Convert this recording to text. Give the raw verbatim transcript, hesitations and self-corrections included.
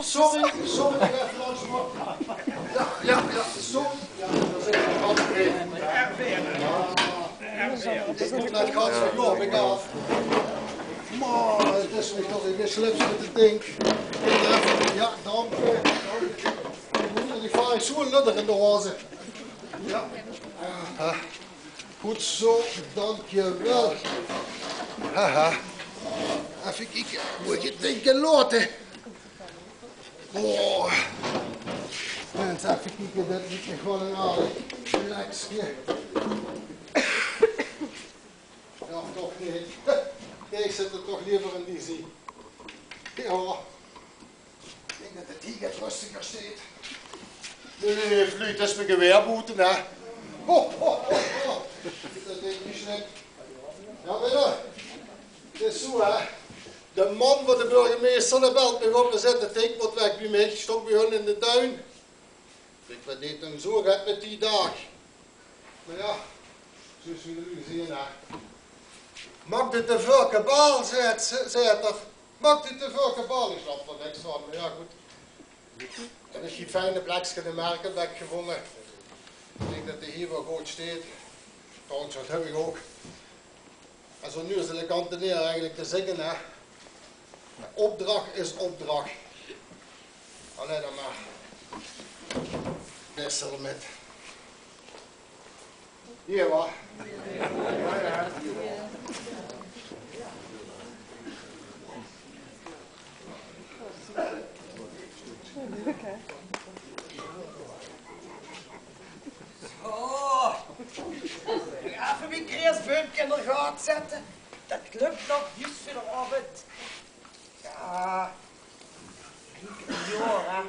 Sorry, sorry, effe langs, hoor. Ja, ja, ja, sorry. Ja, dat is echt een grap. Ja. Ik kom net gans van, joh, ik af. Maar het is niet dat ik weer slips met het ding. Ja, dank je. Ik moet die vaar zo luttig in de hoze. Ja. Goed zo, dankjewel. Haha. Effe kieke, mót ich 't dink laote. Oh. Mins, effe kieke, dit is echt waal ein aardig plekske. Ja, toch neet. Nee, ich zit 'r toch leever in die zie. Ja. Ich dink det 't hie get rustiger steit. Nee, nee, nee, Fluut, det is mien gewaer boete, hè. Ho, ho, ho, ho. Det dink ich neet slim. Ja, Willem. 't Is zo, hè. De man van de burgemeister, dae belt mich op en zaet det ich mót weg bie mich. Stóng bie hun in de tuin. Ich weit neet, en zo geit 't mit die daag. Mer ja, zoeas v'r noe zeen, hè. Maak 't te väöl kabaal, zaet ze, zaet 'r. Maak 't te väöl kabaal. Ich snap d'r niks van, mer ja, good. Höb ich hie fijn plekske in de Merkelbek gevónje. Ich dink det 'r hie waal good steit. Trouwens, det höb ich ouch. En zo noe is de kanteneer eigelik te zègke, hè. Opdrach is opdrach. Allee dan mer. Bèste mit. Hie, wa. Zo. Effe mien kreesbeumke in de gaot zètte. Det lök nog, juus veur de aovend. Ja. Jao, hè.